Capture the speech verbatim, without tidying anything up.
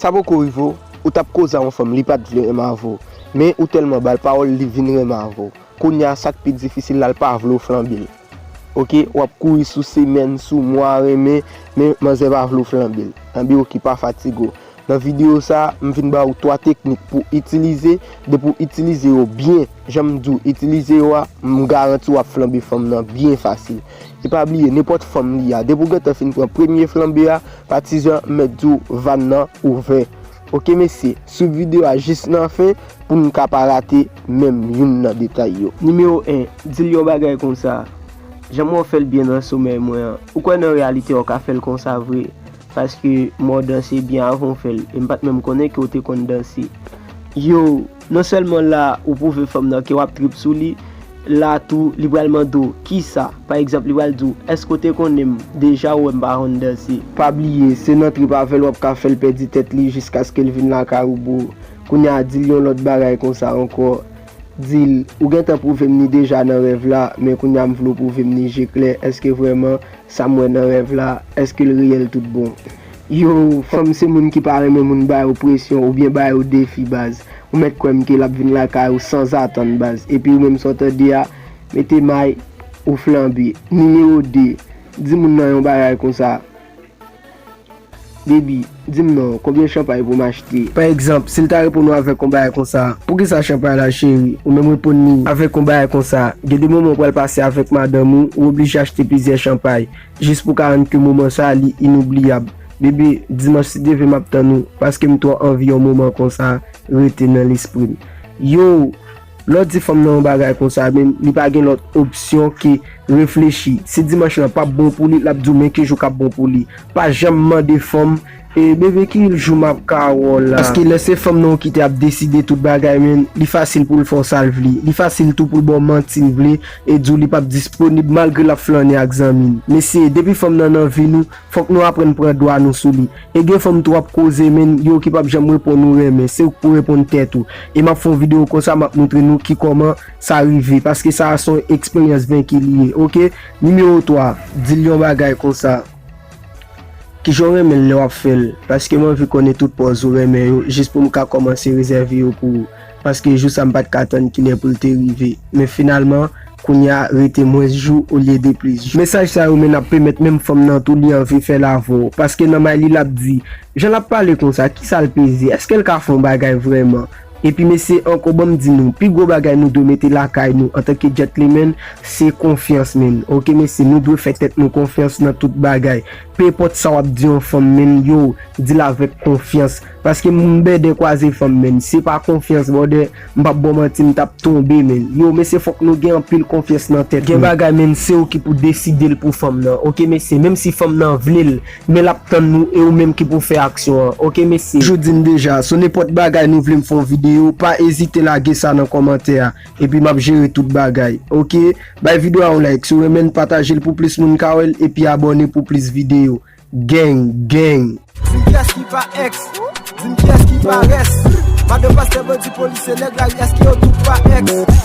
ta poko rive w, ou t ap koze a yon fanm, li pa t vle renmen avè w. Men ou tèlman ba l pawòl, li vin renmen avè w. Kounye a, sa k pi difisil la, l pa vle w flanbe l. Oke, w ap kouri sou semèn, sou mwa, renmen, men manzè pa vle w flanbe l. Flanbe w ki pa fatige w. Nan videyo sa a, m vin ba w twa teknik pou w itilize. Depi w itilize yo byen, jan m di w itilize yo a, m garanti w ap flanbe fanm nan byen fasil. E pa bliye, nenpòt fanm li a, depi w gentan fin pran premye flanbe a, patizan, m mèt di w, vàn nan ouvè. Oke mesye, swiv videyo a jis nan fen pou n ka pa rate menm youn nan detay yo. Nimewo en, di l yon bagay konsa. Janm wè w fè l byen nan somèy mwen an, ou kwè nan reyalite a w ka fè l konsa vre? Paske m wè w danse byen avan w fè l, e m pa t menm konnen ke w te konn danse. Yo, non sèlman la ou pwouve fanm nan ke w ap trip sou li, la tou li pral mande w kisa. Pa egzanp, li pral di w, èske w te konnen m deja ou wè m pa konn danse? Pa bliye, se nan trip avè l w ap ka fè l pèdi tèt li jiskaske l vin lakay ou bro. Kounye a di l yon lòt bagay konsa ankò. Di l, ou gentan pwouve m ni deja nan rèv la, men kounye a m vle w pwouve m ni je klè, èske vrèman sa m wè nan rèv la, èske l reyèl tout bon? Yo, fanm se moun ki pa renmen moun ba yo presyon oubyen ba yo defi baz. Ou mèt kwè m ke l ap vin lakay ou sanzatann baz. Epi ou menm sa w tande a, mete may, ou flanbe. Nimewo de, di moun nan yon bagay konsa. Baby, di m non, konbyen chanpay pou m achte? Pa egzanp, si l ta reponn ou avèk yon bagay konsa, poukisa chanpay la cheri? Ou menm reponn li avèk yon bagay konsa, gen de moman w pral pase avèk madanm ou, ou oblije achte plizyè chanpay, jis pou ka rann ke moman sa a li inoubliyab. Bebe, dimanch si Dye vle m ap tann ou, paske m twò anvi yon moman konsa rete nan lespri m. Yo, lè w di fanm nan yon bagay konsa, men li pa gen lòt opsyon ke reflechi. Si dimanch lan p ap bon pou li, l ap di w men ki jou k ap bon pou li. Pa janm mande fanm, e bebe, ki jou m ap ka wè w la? Paske lè se fanm nan w ki te ap deside tout bagay, men li fasil pou l fè w sa l vle. Li fasil tou pou l ba w manti l vle e di w li p ap disponib malgre l ap flannen ak zanmi l. Mesye, depi fanm nan nan vi nou, fòk nou aprann pran dwa nou sou li. E gen fanm tou w ap koze, men yo ki p ap janm reponn ou renmen, se ou k pou reponn tèt ou. E m ap fè yon videyo konsa, m ap montre nou ki kòman sa rive, paske sa a se yon eksperyans venki li ye, oke? Nimewo twa, di l yon bagay konsa. Kijan w renmen l lè w ap fè l? Paske m anvi konnen tout pòz ou renmen yo, jis pou m ka kòmanse rezève yo pou ou. Paske jou sa m pa t ka tann kilè pou l te rive. Men finalman, kounye a rete mwens jou olye de plis jou. Mesaj sa yo men ap pèmèt menm fanm nan tou li anvi fè l avè w. Paske nan may li l ap di, jan l ap pale konsa, kisa l peze? Èske l ka fè yon bagay vrèman? Epi mesye, ankò ban m di nou, pi gwo bagay nou dwe mete lakay nou antanke gentleman, se konfyans, men. Oke mesye, nou dwe fè tèt nou konfyans nan tout bagay. Pe enpòt sa w ap di yon fanm, men, yo, di l avèk konfyans. Paske m bèdè kwaze fanm, men. Se pa konfyans, brother, m p ap ba w manti, m t ap tonbe, men. Yo, mesye, fòk nou gen anpil konfyans nan tèt nou. Gen bagay, men, se ou ki pou deside l pou fanm nan. Oke, mesye, menm si fanm nan vle l, men l ap tann nou, e ou menm ki pou fè aksyon an. Oke, mesye. Toujou di n deja, so nenpòt bagay nou vle m fè yon videyo, pa ezite lage sa nan kòmantè a. Epi m ap jere tout bagay. Oke? Bay videyo a yon like, si w renmen l, pataje l pou plis moun ka wè l, epi abòne pou plis videyo. Gang, gang. Di m kiyès ki pa ex. Di m kiyès ki pa rès. Madan pastè, bandi, polisye, nèg lari, èske yo tout pa ex?